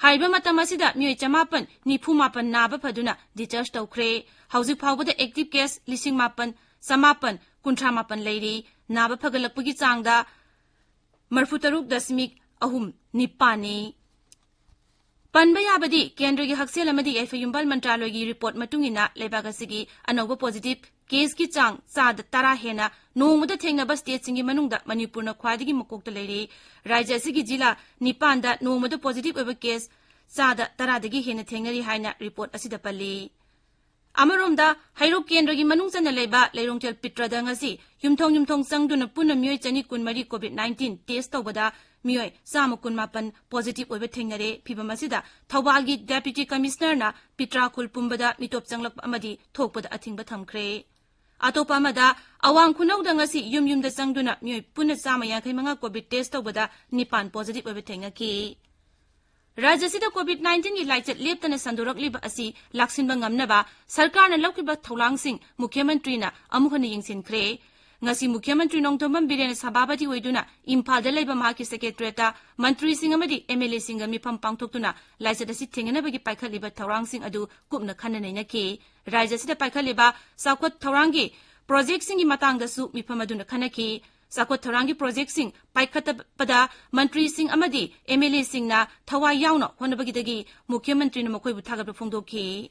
ꯍꯥꯏꯔꯤꯕ ꯃꯇꯝ ꯑꯁꯤꯗ ꯃꯤꯑꯣꯏ ꯆꯃꯥꯄꯟ ꯅꯤꯐꯨ ꯃꯥꯄꯟ ꯅꯥꯕ ꯐꯗꯨꯅ discharge ꯇꯧꯈ꯭ꯔꯦ꯫ ꯍꯧꯖꯤꯛ ꯐꯥꯎꯕꯗ active case ꯂꯤꯁꯤꯡ ꯃꯥꯄꯟ ꯆꯃꯥꯄꯟ ꯀꯨꯟꯊ꯭ꯔꯥ ꯃꯥꯄꯟ ꯂꯩꯔꯤ꯫ ꯅꯥꯕ ꯐꯒꯠꯂꯛꯄꯒꯤ ꯆꯥꯡꯗ ꯃꯔꯐꯨ ꯇꯔꯨꯛ ꯗꯁꯃꯤꯛ ꯑꯍꯨꯝ ꯅꯤꯄꯥꯟꯅꯤ꯫ ꯄꯟꯕ ꯌꯥꯕꯗꯤ, ꯀꯦꯟꯗ꯭ꯔꯒꯤ ꯍꯛꯁꯦꯜ ꯑꯃꯗꯤ ꯌꯥꯏꯐ ꯌꯨꯝꯕꯥꯜ ꯃꯟꯇ꯭ꯔꯥꯂꯣꯏꯒꯤ report ꯃꯇꯨꯡ ꯏꯟꯅ, ꯂꯩꯕꯥꯛ ꯑꯁꯤꯒꯤ ꯑꯅꯧꯕ positive case ꯀꯤ ꯆꯥꯡ ꯆꯥꯗ ꯇꯔꯥ ꯍꯦꯟꯅ ꯅꯣꯡꯃꯗ ꯊꯦꯡꯅꯕ state ꯁꯤꯡꯒꯤ ꯃꯅꯨꯡꯗ ꯃꯅꯤꯄꯨꯔꯅ ꯈ꯭ꯋꯥꯏꯗꯒꯤ ꯃꯀꯣꯛꯇ ꯂꯩꯔꯤ꯫ ꯔꯥꯖ꯭ꯌ ꯑꯁꯤꯒꯤ ꯖꯤꯂꯥ ꯅꯤꯄꯥꯟꯗ ꯅꯣꯡꯃꯗ positive ꯑꯣꯏꯕ case ꯆꯥꯗ ꯇꯔꯥꯗꯒꯤ ꯍꯦꯟꯅ ꯊꯦꯡꯅꯔꯤ ꯍꯥꯏꯅ report ꯑꯁꯤꯗ ꯄꯜꯂꯤ꯫ ꯑꯃꯔꯣꯝꯗ, ꯍꯩꯔꯣꯛ ꯀꯦꯟꯗ꯭ꯔꯒꯤ ꯃꯅꯨꯡ ꯆꯟꯅ ꯂꯩꯕ ꯂꯩꯔꯣꯡꯊꯦꯜ ꯄꯤꯇ꯭ꯔꯗ ꯉꯁꯤ ꯌꯨꯝꯊꯣꯡ ꯌꯨꯝꯊꯣꯡ ꯆꯪꯗꯨꯅ ꯄꯨꯟꯅ ꯃꯤꯑꯣꯏ ꯆꯅꯤ ꯀꯨꯟꯃꯔꯤ COVID nineteen test ꯇꯧꯕꯗ ꯃꯤꯑꯣꯏ ꯆꯥꯝꯃ ꯀꯨꯟꯃꯥꯄꯟ positive ꯑꯣꯏꯕ ꯊꯦꯡꯅꯔꯦ꯫ ꯐꯤꯚꯝ ꯑꯁꯤꯗ ꯊꯧꯕꯥꯜꯒꯤ Deputy Commissioner ꯅ ꯄꯤꯇ꯭ꯔꯥ ꯈꯨꯜ ꯄꯨꯝꯕꯗ ꯃꯤꯇꯣꯞ ꯆꯪꯂꯛꯄ ꯑꯃꯗꯤ ꯊꯣꯛꯄꯗ ꯑꯊꯤꯡꯕ ꯊꯝꯈ꯭ꯔꯦ꯫ ꯑꯇꯣꯞꯄ ꯑꯃꯗ, ꯑꯋꯥꯡ ꯈꯨꯅꯧꯗ ꯉꯁꯤ ꯌꯨꯝ ꯌꯨꯝꯗ ꯆꯪꯗꯨꯅ ꯃꯤꯑꯣꯏ ꯄꯨꯟꯅ ꯆꯥꯝꯃ ꯌꯥꯡꯈꯩ ꯃꯉꯥ COVID test ꯇꯧꯕꯗ ꯅꯤꯄꯥꯟ positive ꯑꯣꯏꯕ ꯊꯦꯡꯅꯈꯤ꯫ ꯔꯥꯖ꯭ꯌ ꯑꯁꯤꯗ COVID nineteen ꯒꯤ ꯂꯥꯏꯆꯠ ꯂꯦꯞꯇꯅ ꯁꯟꯗꯣꯔꯛꯂꯤꯕ ꯑꯁꯤ ꯂꯥꯛꯁꯤꯟꯕ ꯉꯝꯅꯕ ꯁꯔꯀꯥꯔꯅ ꯂꯧꯈꯤꯕ ꯊꯧꯔꯥꯡꯁꯤꯡ ꯃꯨꯈ꯭ꯌ ꯃꯟꯇ꯭ꯔꯤꯅ ꯑꯃꯨꯛ ꯍꯟꯅ ꯌꯦꯡꯁꯤꯟꯈ꯭ꯔꯦ꯫ ꯉꯁꯤ ꯃꯨꯈ꯭ꯌ ꯃꯟꯇ꯭ꯔꯤ ꯅꯣꯡꯊꯣꯝꯕꯝ ꯕꯤꯔꯦꯟꯅ ꯁꯚꯥꯄꯇꯤ ꯑꯣꯏꯗꯨꯅ ꯏꯝꯐꯥꯜꯗ ꯂꯩꯕ ꯃꯍꯥꯛꯀꯤ secretariat ꯇ ꯃꯟꯇ꯭ꯔꯤꯁꯤꯡ ꯑꯃꯗꯤ MLA ꯁꯤꯡꯒ ꯃꯤꯐꯝ ꯄꯥꯡꯊꯣꯛꯇꯨꯅ ꯂꯥꯏꯆꯠ ꯑꯁꯤ ꯊꯤꯡꯅꯅꯕꯒꯤ ꯄꯥꯏꯈꯠꯂꯤꯕ ꯊꯧꯔꯥꯡꯁꯤꯡ ꯑꯗꯨ ꯀꯨꯞꯅ ꯈꯟꯅ ꯅꯩꯅꯈꯤ꯫ ꯔꯥꯖ꯭ꯌ ꯑꯁꯤꯗ ꯄꯥꯏꯈꯠꯂꯤꯕ ꯆꯥꯎꯈꯠ ꯊꯧꯔꯥꯡꯒꯤ project ꯁꯤꯡꯒꯤ ꯃꯇꯥꯡꯗꯁꯨ ꯃꯤꯐꯝ ꯑꯗꯨꯅ ꯈꯟꯅꯈꯤ꯫ ꯆꯥꯎꯈꯠ ꯊꯧꯔꯥꯡꯒꯤ project ꯁꯤꯡ ꯄꯥꯏꯈꯠꯄꯗ ꯃꯟꯇ꯭ꯔꯤꯁꯤꯡ ꯑꯃꯗꯤ MLA ꯁꯤꯡꯅ ꯊꯋꯥꯏ ꯌꯥꯎꯅ ꯍꯣꯠꯅꯕꯒꯤꯗꯒꯤ ꯃꯨꯈ꯭ꯌ ꯃꯟꯇ꯭ꯔꯤꯅ ꯃꯈꯣꯏꯕꯨ ꯊꯥꯒꯠꯄ ꯐꯣꯡꯗꯣꯛꯈꯤ꯫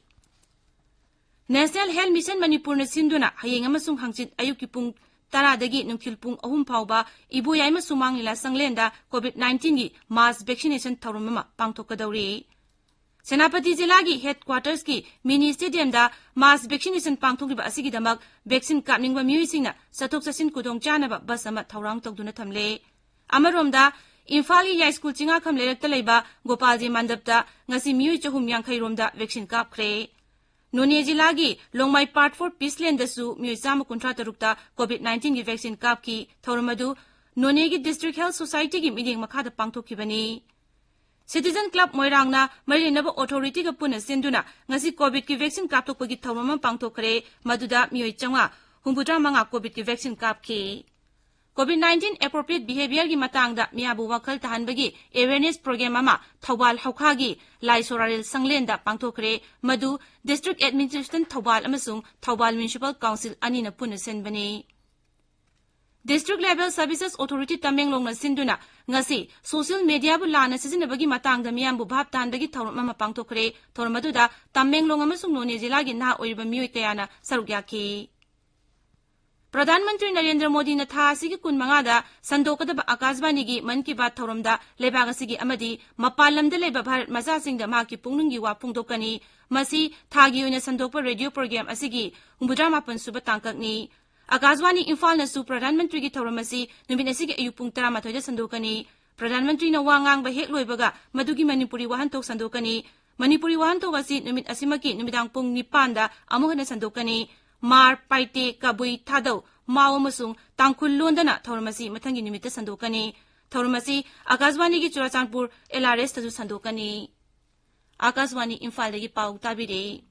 National Health Mission ꯃꯅꯤꯄꯨꯔꯅ ꯁꯤꯟꯗꯨꯅ ꯍꯌꯦꯡ ꯑꯃꯁꯨꯡ ꯍꯪꯆꯤꯠ ꯑꯌꯨꯛꯀꯤ ꯄꯨꯡ ꯇꯔꯥꯗꯒꯤ ꯅꯨꯡꯊꯤꯜ ꯄꯨꯡ ꯑꯍꯨꯝ ꯐꯥꯎꯕ ꯏꯕꯣꯌꯥꯏꯃ ꯁꯨꯃꯥꯡ ꯂꯤꯂꯥ ꯆꯪꯂꯦꯟꯗ COVID nineteen ꯒꯤ mass vaccination ꯊꯧꯔꯝ ꯑꯃ ꯄꯥꯡꯊꯣꯛꯀꯗꯧꯔꯤ꯫ ꯁꯦꯅꯥꯄꯇꯤ ꯖꯤꯂꯥꯒꯤ headquarters ꯀꯤ mini stadium ꯗ mass vaccination ꯄꯥꯡꯊꯣꯛꯂꯤꯕ ꯑꯁꯤꯒꯤꯗꯃꯛ vaccine ꯀꯥꯞꯅꯤꯡꯕ ꯃꯤꯑꯣꯏꯁꯤꯡꯅ ꯆꯠꯊꯣꯛ ꯆꯠꯁꯤꯟ ꯈꯨꯗꯣꯡꯆꯥꯅꯕ bus ꯑꯃ ꯊꯧꯔꯥꯡ ꯇꯧꯗꯨꯅ ꯊꯝꯂꯦ꯫ ꯑꯃꯔꯣꯝꯗ, ꯏꯝꯐꯥꯜꯒꯤ ꯌꯥꯏꯁ꯭ꯀꯨꯜ ꯆꯤꯡꯉꯥꯈꯝ ꯂꯩꯔꯛꯇ ꯂꯩꯕ ꯒꯣꯄꯥꯜꯖꯤ ꯃꯟꯗꯞꯇ ꯉꯁꯤ ꯃꯤꯑꯣꯏ ꯆꯍꯨꯝ ꯌꯥꯡꯈꯩ ꯔꯣꯝꯗ vaccine ꯀꯥꯞꯈ꯭ꯔꯦ꯫ ꯅꯣꯅꯦ ꯖꯤꯂꯥꯒꯤ ꯂꯣꯡꯃꯥꯏ Part four Peace Landꯗꯁꯨ ꯃꯤꯑꯣꯏ ꯆꯥꯝꯃ ꯀꯨꯟꯊ꯭ꯔꯥ ꯇꯔꯨꯛꯇ COVID nineteenꯒꯤ vaccine ꯀꯥꯞꯈꯤ꯫ ꯊꯧꯔꯝ ꯑꯗꯨ ꯅꯣꯅꯦꯒꯤ District Health Societyꯒꯤ ꯃꯤꯠꯌꯦꯡ ꯃꯈꯥꯗ ꯄꯥꯡꯊꯣꯛꯈꯤꯕꯅꯤ꯫ Citizen Club ꯃꯣꯏꯔꯥꯡꯅ ꯃꯔꯤ ꯂꯩꯅꯕ authorityꯒ ꯄꯨꯟꯅ ꯁꯤꯟꯗꯨꯅ ꯉꯁꯤ COVIDꯀꯤ vaccine ꯀꯥꯞꯊꯣꯛꯄꯒꯤ ꯊꯧꯔꯝ ꯑꯃ ꯄꯥꯡꯊꯣꯛꯈ꯭ꯔꯦ꯫ ꯃꯗꯨꯗ ꯃꯤꯑꯣꯏ ꯆꯥꯝꯃꯉꯥ ꯍꯨꯝꯐꯨꯇꯔꯥ ꯃꯉꯥ COVIDꯀꯤ vaccine ꯀꯥꯞꯈꯤ꯫ COVID nineteen appropriate behaviorꯒꯤ ꯃꯇꯥꯡꯗ ꯃꯤꯌꯥꯝꯕꯨ ꯋꯥꯈꯜ ꯇꯥꯍꯟꯕꯒꯤ awareness program ꯑꯃ ꯊꯧꯕꯥꯜ ꯍꯧꯈꯥꯒꯤ ꯂꯥꯏ ꯁꯣꯔꯥꯔꯦꯜ ꯁꯪꯂꯦꯟꯗ ꯄꯥꯡꯊꯣꯛꯈ꯭ꯔꯦ꯫ ꯃꯗꯨ District Administration ꯊꯧꯕꯥꯜ ꯑꯃꯁꯨꯡ ꯊꯧꯕꯥꯜ Municipal Council ꯑꯅꯤꯅ ꯄꯨꯟꯅ ꯁꯤꯟꯕꯅꯤ꯫ District Level Services Authority ꯇꯃꯦꯡꯂꯣꯡꯅ ꯁꯤꯟꯗꯨꯅ ꯉꯁꯤ social mediaꯕꯨ ꯂꯥꯟꯅ ꯁꯤꯖꯤꯟꯅꯕꯒꯤ ꯃꯇꯥꯡꯗ ꯃꯤꯌꯥꯝꯕꯨ ꯚꯥꯞ ꯇꯥꯍꯟꯕꯒꯤ ꯊꯧꯔꯝ ꯑꯃ ꯄꯥꯡꯊꯣꯛꯈ꯭ꯔꯦ꯫ ꯊꯧꯔꯝ ꯑꯗꯨꯗ ꯇꯃꯦꯡꯂꯣꯡ ꯑꯃꯁꯨꯡ ꯅꯣꯅꯦ ꯖꯤꯂꯥꯒꯤ ꯅꯍꯥ ꯑꯣꯏꯔꯤꯕ ꯃꯤꯑꯣꯏ ꯀꯌꯥꯅ ꯁꯔꯨꯛ ꯌꯥꯈꯤ꯫ ꯄ꯭ꯔꯙꯥꯟ ꯃꯟꯇ꯭ꯔꯤ ꯅꯔꯦꯟꯗ꯭ꯔ ꯃꯣꯗꯤꯅ ꯊꯥ ꯑꯁꯤꯒꯤ ꯀꯨꯟꯃꯉꯥꯗ ꯁꯟꯗꯣꯛꯀꯗꯕ ꯑꯀꯥꯁꯕꯥꯅꯤꯒꯤ ꯃꯟ ꯀꯤ ꯕꯥꯠ ꯊꯧꯔꯝꯗ ꯂꯩꯕꯥꯛ ꯑꯁꯤꯒꯤ ꯑꯃꯗꯤ ꯃꯄꯥꯟ ꯂꯝꯗ ꯂꯩꯕ ꯚꯥꯔꯠ ꯃꯆꯥꯁꯤꯡꯗ ꯃꯍꯥꯛꯀꯤ ꯄꯨꯛꯅꯤꯡꯒꯤ ꯋꯥ ꯐꯣꯡꯗꯣꯛꯀꯅꯤ꯫ ꯃꯁꯤ ꯊꯥꯒꯤ ꯑꯣꯏꯅ ꯁꯟꯗꯣꯛꯄ radio program ꯑꯁꯤꯒꯤ ꯍꯨꯝꯐꯨꯇꯔꯥ ꯃꯥꯄꯟ ꯁꯨꯕ ꯇꯥꯡꯀꯛꯅꯤ꯫ ꯑꯀꯥꯁꯕꯥꯅꯤ ꯏꯝꯐꯥꯜꯅꯁꯨ ꯄ꯭ꯔꯙꯥꯟ ꯃꯟꯇ꯭ꯔꯤꯒꯤ ꯊꯧꯔꯝ ꯑꯁꯤ ꯅꯨꯃꯤꯠ ꯑꯁꯤꯒꯤ ꯑꯌꯨꯛ ꯄꯨꯡ ꯇꯔꯥꯃꯥꯊꯣꯏꯗ ꯁꯟꯗꯣꯛꯀꯅꯤ꯫ ꯄ꯭ꯔꯙꯥꯟ ꯃꯟꯇ꯭ꯔꯤꯅ ꯋꯥ ꯉꯥꯡꯕ ꯍꯦꯛ ꯂꯣꯏꯕꯒ ꯃꯗꯨꯒꯤ ꯃꯅꯤꯄꯨꯔꯤ ꯋꯥꯍꯟꯊꯣꯛ ꯁꯟꯗꯣꯛꯀꯅꯤ꯫ ꯃꯅꯤꯄꯨꯔꯤ ꯋꯥꯍꯟꯊꯣꯛ ꯑꯁꯤ ꯅꯨꯃꯤꯠ ꯑꯁꯤꯃꯛꯀꯤ ꯅꯨꯃꯤꯗꯥꯡ ꯄꯨꯡ ꯅꯤꯄꯥꯟꯗ ꯑꯃꯨꯛ ꯍꯟꯅ ꯁꯟꯗꯣꯛꯀꯅꯤ꯫ ꯃꯥꯔ, ꯄꯥꯏꯇꯦ, ꯀꯕꯨꯏ, ꯊꯥꯗꯧ, ꯃꯥꯎ ꯑꯃꯁꯨꯡ ꯇꯥꯡꯈꯨꯜ ꯂꯣꯟꯗꯅ ꯊꯧꯔꯝ ꯑꯁꯤ ꯃꯊꯪꯒꯤ ꯅꯨꯃꯤꯠꯇ ꯁꯟꯗꯣꯛꯀꯅꯤ꯫ ꯊꯧꯔꯝ ꯑꯁꯤ ꯑꯀꯥꯁꯕꯥꯅꯤꯒꯤ ꯆꯨꯔꯥꯆꯥꯟꯄꯨꯔ LRSꯇꯁꯨ ꯁꯟꯗꯣꯛꯀꯅꯤ꯫ ꯑꯀꯥꯁꯕꯥꯅꯤ ꯏꯝꯐꯥꯜꯗꯒꯤ ꯄꯥꯎ ꯇꯥꯕꯤꯔꯦ꯫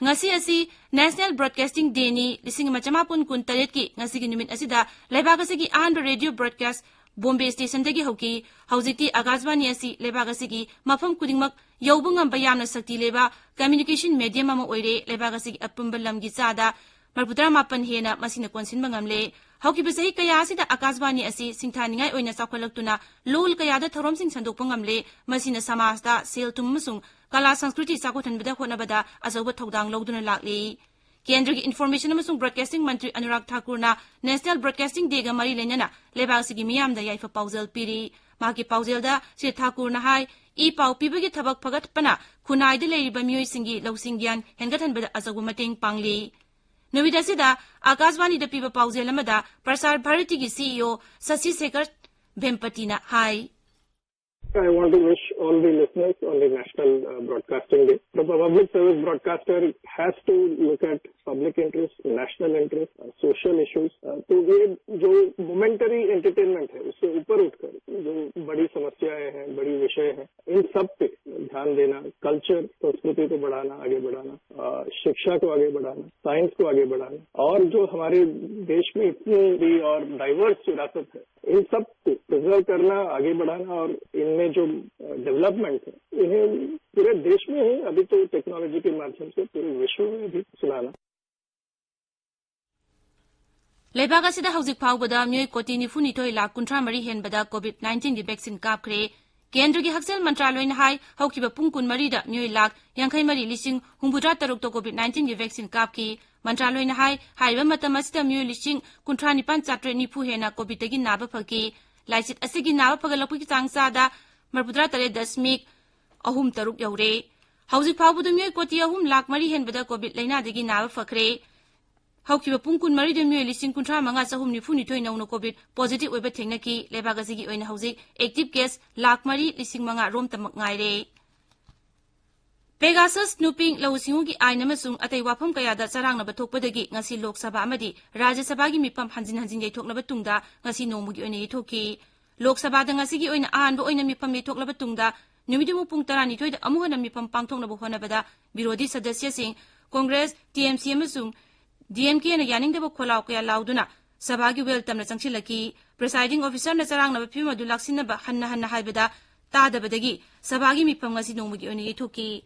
ꯉꯁꯤ ꯑꯁꯤ National Broadcasting Dayꯅꯤ꯫ ꯂꯤꯁꯤꯡ ꯑꯃ ꯆꯃꯥꯄꯟ ꯀꯨꯟꯇꯔꯦꯠꯀꯤ ꯉꯁꯤꯒꯤ ꯅꯨꯃꯤꯠ ꯑꯁꯤꯗ ꯂꯩꯕꯥꯛ ꯑꯁꯤꯒꯤ ꯑꯍꯥꯟꯕ radio broadcast ꯕꯣꯝꯕꯦ stationꯗꯒꯤ ꯍꯧꯈꯤ꯫ ꯍꯧꯖꯤꯛꯇꯤ ꯑꯀꯥꯁꯕꯥꯅꯤ ꯑꯁꯤ ꯂꯩꯕꯥꯛ ꯑꯁꯤꯒꯤ ꯃꯐꯝ ꯈꯨꯗꯤꯡꯃꯛ ꯌꯧꯕ ꯉꯝꯕ ꯌꯥꯝꯅ ꯁꯛꯇꯤ ꯂꯩꯕ communication medium ꯑꯃ ꯑꯣꯏꯔꯦ꯫ ꯂꯩꯕꯥꯛ ꯑꯁꯤꯒꯤ ꯑꯄꯨꯟꯕ ꯂꯝꯒꯤ ꯆꯥꯗ ꯃꯔꯤꯐꯨꯇꯔꯥ ꯃꯥꯄꯟ ꯍꯦꯟꯅ ꯃꯁꯤꯅ ꯀꯣꯟꯁꯤꯟꯕ ꯉꯝꯂꯦ꯫ ꯍꯧꯈꯤꯕ ꯆꯍꯤ ꯀꯌꯥ ꯑꯁꯤꯗ ꯑꯀꯥꯁꯕꯥꯅꯤ ꯑꯁꯤ ꯁꯤꯡꯊꯥꯅꯤꯡꯉꯥꯏ ꯑꯣꯏꯅ ꯆꯥꯎꯈꯠꯂꯛꯇꯨꯅ ꯂꯣꯜ ꯀꯌꯥꯗ ꯊꯧꯔꯝꯁꯤꯡ ꯁꯟꯗꯣꯛꯄ ꯉꯝꯂꯦ꯫ ꯃꯁꯤꯅ ꯁꯃꯥꯖꯇ, ꯁꯦꯜ ꯊꯨꯝ ꯑꯃꯁꯨꯡ ꯀꯂꯥ ꯁꯪꯁꯀ꯭ꯔꯤꯇꯤ ꯆꯥꯎꯈꯠꯍꯟꯕꯗ ꯍꯣꯠꯅꯕꯗ ꯑꯆꯧꯕ ꯊꯧꯗꯥꯡ ꯂꯧꯗꯨꯅ ꯂꯥꯛꯂꯤ꯫ ꯀꯦꯟꯗ꯭ꯔꯒꯤ Information ꯑꯃꯁꯨꯡ Broadcasting ꯃꯟꯇ꯭ꯔꯤ ꯑꯅꯨꯔꯥꯒ ꯊꯥꯀꯨꯔꯅ National Broadcasting Dayꯒ ꯃꯔꯤ ꯂꯩꯅꯅ ꯂꯩꯕꯥꯛ ꯑꯁꯤꯒꯤ ꯃꯤꯌꯥꯝꯗ ꯌꯥꯏꯐ ꯄꯥꯎꯖꯦꯜ ꯄꯤꯔꯤ꯫ ꯃꯍꯥꯛꯀꯤ ꯄꯥꯎꯖꯦꯜꯗ ꯁ꯭ꯔꯤ ꯊꯥꯀꯨꯔꯅ ꯍꯥꯏ, ꯏ ꯄꯥꯎ ꯄꯤꯕꯒꯤ ꯊꯕꯛ ꯐꯒꯠꯄꯅ ꯈꯨꯟꯅꯥꯏꯗ ꯂꯩꯔꯤꯕ ꯃꯤꯑꯣꯏꯁꯤꯡꯒꯤ ꯂꯧꯁꯤꯡ ꯒ꯭ꯌꯥꯟ ꯍꯦꯟꯒꯠꯍꯟꯕꯗ ꯑꯆꯧꯕ ꯃꯇꯦꯡ ꯄꯥꯡꯂꯤ꯫ ꯅꯨꯃꯤꯠ ꯑꯁꯤꯗ ꯑꯀꯥꯁꯕꯥꯅꯤꯗ ꯄꯤꯕ ꯄꯥꯎꯖꯦꯜ ꯑꯃꯗ ꯄ꯭ꯔꯁꯥꯔ ꯚꯥꯔꯇꯤꯒꯤ CEO ꯁꯁꯤ Sekhar ꯚꯦꯝꯄꯇꯤꯅ high. I want to wish all the listeners on the National uh, Broadcasting Day. The public service broadcaster has to look at public interest, national interest, uh, social issues. Uh, तो ये जो momentary entertainment है, उससे ऊपर उठकर जो बड़ी समस्याएं हैं, बड़ी विषय हैं, इन सब पे ध्यान देना, कल्चर, संस्कृति को बढ़ाना, आगे बढ़ाना, अ, शिक्षा को आगे बढ़ाना, साइंस को आगे बढ़ाना, और जो हमारे देश में इतनी बड़ी और डाइवर्स विरासत है, इन सब को प्रिजर्व करना, आगे बढ़ाना और इनमें जो डेवलपमेंट है, इन्हें पूरे देश में ही, अभी तो टेक्नोलॉजी के माध्यम से पूरे विश्व में भी सुनाना। ꯂꯩꯕꯥꯛ ꯑꯁꯤꯗ ꯍꯧꯖꯤꯛ ꯐꯥꯎꯕꯗ ꯃꯤꯑꯣꯏ ꯀꯣꯇꯤ ꯅꯤꯐꯨ ꯅꯤꯊꯣꯏ ꯂꯥꯈ ꯀꯨꯟꯊ꯭ꯔꯥ ꯃꯔꯤ ꯍꯦꯟꯕꯗ ꯀꯣꯚꯤꯗ ꯅꯥꯏꯟꯇꯤꯟꯒꯤ ꯚꯦꯛꯁꯤꯟ ꯀꯥꯞꯈ꯭ꯔꯦ꯫ ꯀꯦꯟꯗ꯭ꯔꯒꯤ ꯍꯛꯁꯦꯜ ꯃꯟꯇ꯭ꯔꯥꯂꯣꯏꯅ ꯍꯥꯏ, ꯍꯧꯈꯤꯕ ꯄꯨꯡ ꯀꯨꯟ ꯃꯔꯤꯗ ꯃꯤꯑꯣꯏ ꯂꯥꯈ ꯌꯥꯡꯈꯩ ꯃꯔꯤ ꯂꯤꯁꯤꯡ ꯍꯨꯝꯐꯨꯇꯔꯥ ꯇꯔꯨꯛꯇ ꯀꯣꯚꯤꯗ ꯅꯥꯏꯟꯇꯤꯟꯒꯤ ꯚꯦꯛꯁꯤꯟ ꯀꯥꯞꯈꯤ꯫ ꯃꯟꯇ꯭ꯔꯥꯂꯣꯏꯅ ꯍꯥꯏ, ꯍꯥꯏꯔꯤꯕ ꯃꯇꯝ ꯑꯁꯤꯗ ꯃꯤꯑꯣꯏ ꯂꯤꯁꯤꯡ ꯀꯨꯟꯊ꯭ꯔꯥ ꯅꯤꯄꯥꯟ ꯆꯥꯇ꯭ꯔꯦꯠ ꯅꯤꯐꯨ ꯍꯦꯟꯅ ꯀꯣꯚꯤꯗꯇꯒꯤ ꯅꯥꯕ ꯐꯈꯤ꯫ ꯂꯥꯏꯆꯠ ꯑꯁꯤꯒꯤ ꯅꯥꯕ ꯐꯒꯠꯂꯛꯄꯒꯤ ꯆꯥꯡ ꯆꯥꯗ ꯃꯔꯤꯐꯨꯇꯔꯥ ꯇꯔꯦꯠ ꯗꯁꯃꯤꯛ ꯑꯍꯨꯝ ꯇꯔꯨꯛ ꯌꯧꯔꯦ꯫ ꯍꯧꯖꯤꯛ ꯐꯥꯎꯕꯗ ꯃꯤꯑꯣꯏ ꯀꯣꯇꯤ ꯑꯍꯨꯝ ꯂꯥꯈ ꯃꯔꯤ ꯍꯦꯟꯕꯗ ꯀꯣꯚꯤꯗ ꯂꯥꯏꯅꯥꯗꯒꯤ ꯅꯥꯕ ꯐꯈ꯭ꯔꯦ꯫ ꯍꯧꯈꯤꯕ ꯄꯨꯡ ꯀꯨꯟ ꯃꯔꯤꯗ ꯃꯤꯑꯣꯏ ꯂꯤꯁꯤꯡ ꯀꯨꯟꯊ꯭ꯔꯥ ꯃꯉꯥ ꯆꯍꯨꯝ ꯅꯤꯐꯨ ꯅꯤꯊꯣꯏ ꯅꯧꯅ ꯀꯣꯚꯤꯗ ꯄꯣꯖꯤꯇꯤꯚ ꯑꯣꯏꯕ ꯊꯦꯡꯅꯈꯤ꯫ ꯂꯩꯕꯥꯛ ꯑꯁꯤꯒꯤ ꯑꯣꯏꯅ ꯍꯧꯖꯤꯛ ꯑꯦꯛꯇꯤꯚ ꯀꯦꯁ ꯂꯥꯈ ꯃꯔꯤ ꯂꯤꯁꯤꯡ ꯃꯉꯥ ꯔꯣꯝꯇꯃꯛ ꯉꯥꯏꯔꯦ꯫ ꯄꯦꯒꯥꯁꯁ ꯅꯨꯄꯤꯡ ꯂꯧꯎ ꯁꯤꯡꯎꯒꯤ ꯑꯥꯏꯟ ꯑꯃꯁꯨꯡ ꯑꯇꯩ ꯋꯥꯐꯝ ꯀꯌꯥꯗ ꯆꯔꯥꯡꯅꯕ ꯊꯣꯛꯄꯗꯒꯤ ꯉꯁꯤ ꯂꯣꯛ ꯁꯚꯥ ꯑꯃꯗꯤ ꯔꯥꯖ꯭ꯌ ꯁꯚꯥꯒꯤ ꯃꯤꯐꯝ ꯍꯟꯖꯤꯟ ꯍꯟꯖꯤꯟ ꯌꯩꯊꯣꯛꯂꯕ ꯇꯨꯡꯗ ꯉꯁꯤ ꯅꯣꯡꯃꯒꯤ ꯑꯣꯏꯅ ꯌꯩꯊꯣꯛꯈꯤ꯫ ꯂꯣꯛ ꯁꯚꯥꯗ ꯉꯁꯤꯒꯤ ꯑꯣꯏꯅ ꯑꯍꯥꯟꯕ ꯑꯣꯏꯅ ꯃꯤꯐꯝ ꯌꯩꯊꯣꯛꯂꯕ ꯇꯨꯡꯗ ꯅꯨꯃꯤꯠ ꯑꯃꯨꯛ ꯄꯨꯡ ꯇꯔꯥꯅꯤꯊꯣꯏꯗ ꯑꯃꯨꯛ ꯍꯟꯅ ꯃꯤꯐꯝ ꯄꯥꯡꯊꯣꯛꯅꯕ ꯍꯣꯠꯅꯕꯗ ꯕꯤꯔꯣꯙꯤ ꯁꯗꯁ꯭ꯌꯁꯤꯡ, ꯀꯣꯡꯒ꯭ꯔꯦꯁ, ꯇꯤ ꯑꯦꯝ ꯁꯤ ꯑꯃꯁꯨꯡ ꯗꯤ ꯑꯦꯝ ꯀꯦꯅ ꯌꯥꯅꯤꯡꯗꯕ ꯈꯣꯜꯂꯥꯎ ꯀꯌꯥ ꯂꯥꯎꯗꯨꯅ ꯁꯚꯥꯒꯤ ꯋꯦꯜ ꯇꯝꯅ ꯆꯪꯁꯤꯜꯂꯛꯈꯤ꯫ ꯄ꯭ꯔꯤꯁꯥꯏꯗꯤꯡ ꯑꯣꯐꯤꯁꯔꯅ ꯆꯔꯥꯡꯅꯕ ꯐꯤꯚꯝ ꯑꯗꯨ ꯂꯥꯛꯁꯤꯟꯅꯕ ꯍꯟꯅ ꯍꯟꯅ ꯍꯥꯏꯕꯗ ꯇꯥꯗꯕꯗꯒꯤ ꯁꯚꯥꯒꯤ ꯃꯤꯐꯝ ꯉꯁꯤ ꯅꯣꯡꯃꯒꯤ ꯑꯣꯏꯅ ꯌꯩꯊꯣꯛꯈꯤ꯫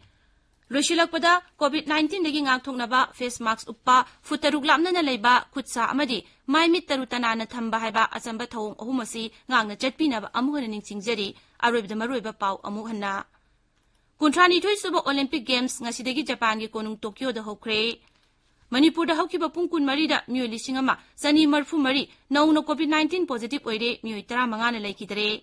ꯂꯣꯏꯁꯤꯜꯂꯛꯄꯗ, ꯀꯣꯚꯤꯗ ꯅꯥꯏꯟꯇꯤꯟꯗꯒꯤ ꯉꯥꯛꯊꯣꯛꯅꯕ ꯐꯦꯁ ꯃꯥꯛꯁ ꯎꯞꯄ, ꯐꯨꯠ ꯇꯔꯨꯛ ꯂꯥꯞꯅꯅ ꯂꯩꯕ, ꯈꯨꯠ ꯁꯥ ꯑꯃꯗꯤ ꯃꯥꯏ ꯃꯤꯠ ꯇꯔꯨ ꯇꯅꯥꯟꯅ ꯊꯝꯕ ꯍꯥꯏꯕ ꯑꯆꯝꯕ ꯊꯧꯑꯣꯡ ꯑꯍꯨꯝ ꯑꯁꯤ ꯉꯥꯛꯅ ꯆꯠꯄꯤꯅꯕ ꯑꯃꯨꯛ ꯍꯟꯅ ꯅꯤꯡꯁꯤꯡꯖꯔꯤ꯫ ꯑꯔꯣꯏꯕꯗ ꯃꯔꯨꯑꯣꯏꯕ ꯄꯥꯎ ꯑꯃꯨꯛ ꯍꯟꯅ꯫ ꯀꯨꯟꯊ꯭ꯔꯥꯅꯤꯊꯣꯏ ꯁꯨꯕ ꯑꯣꯂꯤꯝꯄꯤꯛ ꯒꯦꯝꯁ ꯉꯁꯤꯗꯒꯤ ꯖꯄꯥꯟꯒꯤ ꯀꯣꯅꯨꯡ ꯇꯣꯀꯤꯌꯣꯗ ꯍꯧꯈ꯭ꯔꯦ꯫ ꯃꯅꯤꯄꯨꯔꯗ ꯍꯧꯈꯤꯕ ꯄꯨꯡ ꯀꯨꯟ ꯃꯔꯤꯗ ꯃꯤꯑꯣꯏ ꯂꯤꯁꯤꯡ ꯑꯃ ꯆꯅꯤ ꯃꯔꯤꯐꯨ ꯃꯔꯤ ꯅꯧꯅ ꯀꯣꯚꯤꯗ ꯅꯥꯏꯟꯇꯤꯟ ꯄꯣꯖꯤꯇꯤꯚ ꯑꯣꯏꯔꯦ, ꯃꯤꯑꯣꯏ ꯇꯔꯥꯃꯉꯥꯅ ꯂꯩꯈꯤꯗꯔꯦ꯫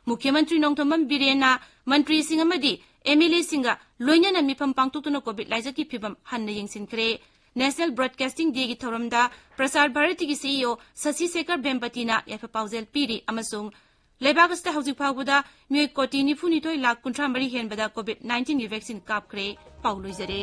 ꯃꯨꯈ꯭ꯌ ꯃꯟꯇ꯭ꯔꯤ ꯅꯣꯡꯊꯣꯝꯕꯝ ꯕꯤꯔꯦꯟꯅ ꯃꯟꯇ꯭ꯔꯤꯁꯤꯡ ꯑꯃꯗꯤ ꯑꯦꯝ ꯑꯦꯜ ꯑꯦꯁꯤꯡꯒ ꯂꯣꯏꯅꯅ ꯃꯤꯐꯝ ꯄꯥꯡꯊꯣꯛꯇꯨꯅ ꯀꯣꯚꯤꯗ ꯂꯥꯏꯆꯠꯀꯤ ꯐꯤꯕꯝ ꯍꯟꯅ ꯌꯦꯡꯁꯤꯟꯈ꯭ꯔꯦ꯫ ꯅꯦꯁꯅꯦꯜ ꯕ꯭ꯔꯣꯗꯀꯥꯁꯇꯤꯡ ꯗꯦꯒꯤ ꯊꯧꯔꯝꯗ ꯄ꯭ꯔꯁꯥꯔ ꯚꯥꯔꯇꯤꯒꯤ ꯁꯤ ꯏ ꯑꯣ ꯁꯁꯤ ꯁꯦꯈꯔ ꯚꯦꯝꯄꯇꯤꯅ ꯌꯥꯏꯐ ꯄꯥꯎꯖꯦꯜ ꯄꯤꯔꯤ ꯑꯃꯁꯨꯡ ꯂꯩꯕꯥꯛ ꯑꯁꯤꯗ ꯍꯧꯖꯤꯛ ꯐꯥꯎꯕꯗ ꯃꯤꯑꯣꯏ ꯀꯣꯇꯤ ꯅꯤꯐꯨ ꯅꯤꯊꯣꯏ ꯂꯥꯈ ꯀꯨꯟꯊ꯭ꯔꯥ ꯃꯔꯤ ꯍꯦꯟꯕꯗ COVID nineteenꯒꯤ vaccine ꯀꯥꯞꯈ꯭ꯔꯦ꯫ ꯄꯥꯎ ꯂꯣꯏꯖꯔꯦ꯫